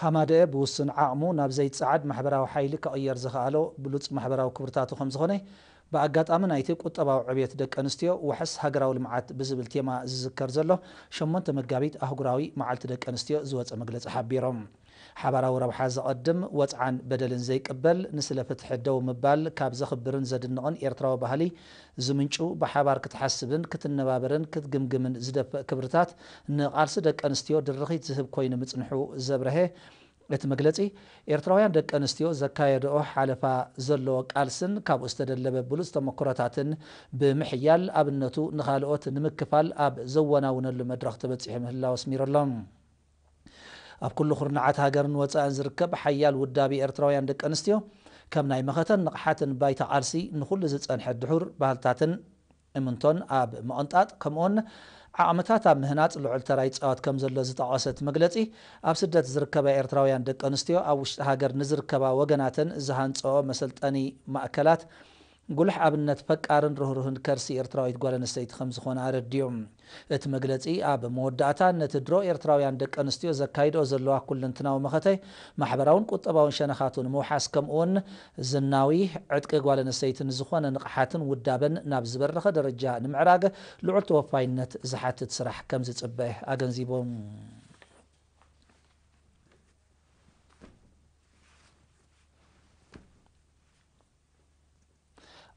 ሃማደኤ ብውሱን ዓቕሙ ናብ ዘይጸዓድ ማሕበራዊ ሓይሊ ክቕየር ዝኸኣሎ ብሉጽ ማሕበራዊ ክብርታቱ ከም ዝኾነ፣ ብኣጋጣሚ ናይቲ ቁጠባዊ ዕብየት ደቂ ኣንስትዮ ዋሕስ ሃገራዊ ልምዓት ብዝብል ቴማ ዝዝከር ዘሎ ሸሞንተ መጋቢት ኣህጉራዊ መዓልቲ ደቂ ኣንስትዮ ዝወጸ መግለጺ ሓቢሮም። ሓባራዊ ረብሓ ዘቐድም፣ ወጽዓን በደልን ዘይቅበል፣ ንስለ ፍትሒ ደው ምባል ካብ ዘኽብርን ዘድንቕን ኤርትራዊ ባህሊ ዝምንጩ፣ ብሓባር ክትሓስብን ክትነባበርን ክትግምግምን ዝደፍእ ክብርታት፣ ንቓልሲ ደቂ ኣንስትዮ ድርኺት ዝህብ ኮይኑ ምጽንሑ ዘብረሀ እቲ መግለጺ፣ ኤርትራውያን ደቂ ኣንስትዮ ዘካየድኦ ሓለፋ ዘለዎ ቃልስን ካብኡ ዝተደለበ ብሉጽ ተመክሮታትን ብምሕያል፣ ኣብነቱ ንኻልኦት ንምክፋል ኣብ ዘወናውነሉ መድረኽ ተበጺሑ ምህላው ኣስሚሩ ኣሎ። ኣብ ኩሉ ኩርናዓት ሃገርን ወጻእን ዝርከብ ሓያል ውዳቤ ኤርትራውያን ደቂ ኣንስትዮ፣ ከም ናይ መኸተን ንቕሓትን ባይታ ቃልሲ ንኹሉ ዝጸንሐ ድሑር ባህልታትን እምንቶን ኣብ ምቕንጣጥ፣ ከምኡውን ዓቕምታት ኣብ ምህናጽ ልዑል ተራ ይጻወት ከም ዘሎ ዝጠቐሰ እቲ መግለጺ፣ ኣብ ስደት ዝርከባ ኤርትራውያን ደቂ ኣንስትዮ ኣብ ውሽጢ ሃገር ንዝርከባ ወገናተን ዝሃንጸኦ መሰልጠኒ ማእከላት፣ ጉልሕ ኣብነት ፈቃርን ርህሩህን ከርሲ ኤርትራዊት ጓል ኣንስተይቲ ከም ዝኾነ ኣረዲኡ። እቲ መግለጺ ኣብ መወዳእታ፣ ነቲ ድሮ ኤርትራውያን ደቂ ኣንስትዮ ዘካይድኦ ዘለዋ ኩለንትናዊ መኸተ፣ ማሕበራውን ቁጠባውን ሸነኻቱ ንምውሓስ፣ ከምኡውን ዝናዊ ዕጥቂ ጓል ኣንስተይቲ ንዝኾነ ንቕሓትን ውዳበን ናብ ዝበረኸ ደረጃ ንምዕራግ ልዑል ተወፋይነት ዝሓትት ስራሕ ከም ዝጽበ ኣገንዚቡ።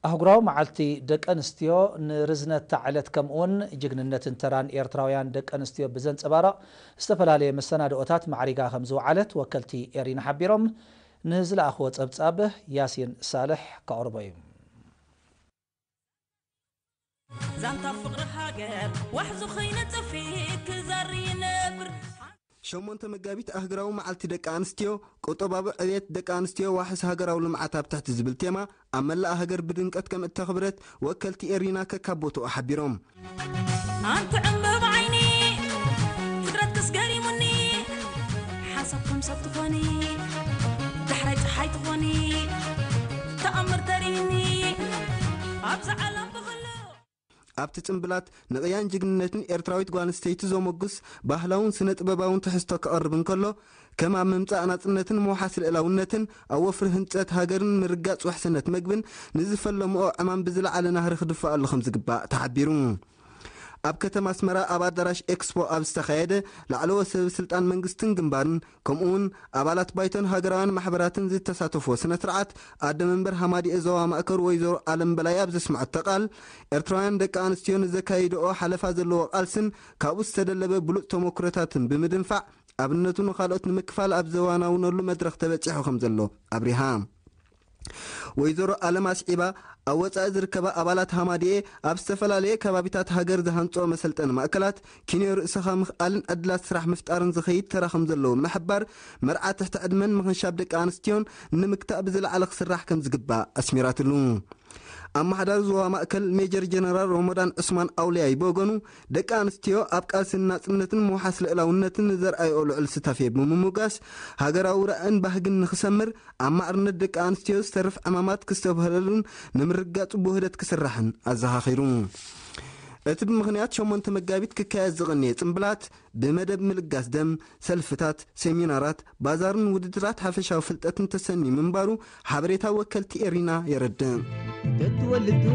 ኣህጉራዊ መዓልቲ ደቂ ኣንስትዮ ንርዝነታ ዕለት ከምኡውን ጅግንነትን ተራን ኤርትራውያን ደቂ ኣንስትዮ ብዘንጸባረቕ ዝተፈላለየ መሰናድኦታት ማዕሪጋ ከም ዝወዓለት ወከልቲ ኤሪና ሓቢሮም። ንዝለኣኽዎ ጸብጻብ ያሲን ሳልሕ ከቕርቦ እዩ። ዛንታ ፍቕሪ ሃገር ዋሕዚ ኸይነ ጽፊ ክዘሪ ይነብር። ሸሞንተ መጋቢት ኣህግራዊ መዓልቲ ደቂ ኣንስትዮ፣ ቁጠባዊ ዕብየት ደቂ ኣንስትዮ ዋሕስ ሃገራዊ ልምዓት ኣብ ትሕቲ ዝብል ቴማ ኣብ መላእ ሃገር ብድምቀት ከም እተኽብረት ወከልቲ ኤሪና ከካብ ቦትኡ ሓቢሮም። ኣንቲ ዕምበባ ዓይኒ ፍጥረት ክስገሪሙኒ ሓሳብ ከም ሰብ ትኾኒ ዳሕራይ ፀሓይ ትኾኒ ተኣምር ተሪኒ ኣብዚ ዓለም ብኽሉ ኣብቲ ጽምብላት ንቕያን ጅግንነትን ኤርትራዊት ጓል ኣንስተይቲ ዘሞግስ ባህላውን ስነ ጥበባውን ትሕዝቶ ክቐርብ እንከሎ፣ ከም ኣብ ምምጻእ ናጽነትን ምውሓስ ልእላውነትን ኣብ ወፍሪ ህንጸት ሃገርን ምርጋጽ ውሕስነት መግብን ንዝፈለምኦ ዕማም ብዝለዓለ ናህሪ ክድፋኣሉ ከም ዝግባእ ተሓቢሩ። ኣብ ከተማ ኣስመራ ኣብ ኣዳራሽ ኤክስፖ ኣብ ዝተኻየደ ላዕለዎት ሰብ ስልጣን መንግስትን ግንባርን ከምኡውን ኣባላት ባይቶን ሃገራውያን ማሕበራትን ዝተሳተፍዎ ስነ ስርዓት ኣደ መንበር ሃማዲኤ ዞባ ማእከል ወይዘሮ ኣለም በላይ ኣብ ዘስምዐቶ ቃል፣ ኤርትራውያን ደቂ ኣንስትዮ ንዘካይድኦ ሓለፋ ዘለዎ ቃልስን ካብኡ ዝተደለበ ብሉጽ ተመክሮታትን ብምድንፋዕ ኣብነቱ ንኻልኦት ንምክፋል ኣብ ዘዋናውነሉ መድረኽ ተበጺሑ ከም ዘሎ ኣብሪሃ። ወይዘሮ ኣለም ኣስዒባ ኣብ ወጻኢ ዝርከባ ኣባላት ሃማዲኤ ኣብ ዝተፈላለየ ከባቢታት ሃገር ዝሃንጽኦ መሰልጠኒ ማእከላት ኪንዮ ርእስኻ ምኽኣልን ዕድላት ስራሕ ምፍጣርን ዝኸይድ ተራ ከም ዘለዎ ብምሕባር፣ መርዓ ትሕቲ ዕድመን ምኽንሻብ ደቂ ኣንስትዮን ንምግታእ ብዝለዓለ ክስራሕ ከም ዝግባእ ኣስሚራትሉ። ኣመሓዳሪ ዞባ ማእከል ሜጀር ጀነራል ሮሞዳን ዑስማን ኣውልያይ ብወገኑ፣ ደቂ ኣንስትዮ ኣብ ቃልስን ናጽነትን ምውሓስ ልእላውነትን ንዘርኣይኦ ልዑል ስታፌ ብምምጓስ፣ ሃገራዊ ራእን ባህግን ንኽሰምር ኣብ ማዕርነት ደቂ ኣንስትዮ ዝተርፍ ዕማማት ክስተብህለሉን ንምርግጋጹ ብውህደት ክስራሕን ኣዘኻኺሩ። እቲ ብምኽንያት ሸሞንተ መጋቢት ክካየድ ዝቐነየ ጽምብላት ብመደብ ምልጋስ ደም፣ ሰልፍታት፣ ሴሚናራት፣ ባዛርን ውድድራት ሓፈሻዊ ፍልጠትን ተሰንዩ ምንባሩ ሓበሬታ ወከልቲ ኤሪና የረድእ። ተትወልዱ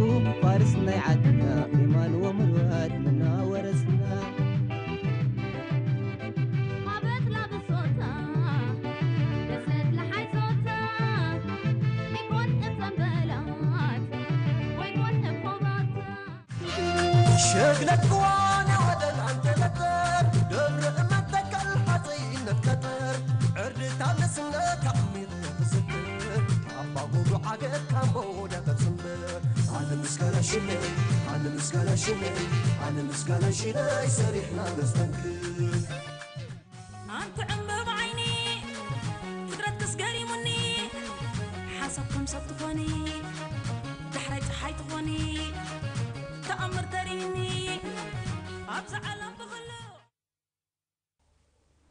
ፋርስ ናይ ዓድና የማን ወምርዋት መናወረስና። ኣበትላ ብሶታ ደሰት ለሓይሶታ ይኮን እተንበላት ወይኮን እኮባታ ሸግለት ቅዋን ወደል ኣንተ ነጠር ደብረ መተከል ሓፀይነት ቀጠር ዕርድታ ንስነት ኣሚር ክስክር ኣባ ጉዱ ዓገት ካምቦ ደቀር ስምበር ኣነ ምስጋና ሽመይ ኣነ ምስጋና ሽመይ ኣነ ምስጋና ሽመይ ሰሪሕና ነስተንክር ኣንቲ ዕምበባ ዓይኒ ፍጥረት ክስገሪሙኒ ሓሳብ ከም ሰብ ትኾኒ ዳሕራይ ፀሓይ ትኾኒ ተኣምር ተሪኒ ኣብዚ ዓለም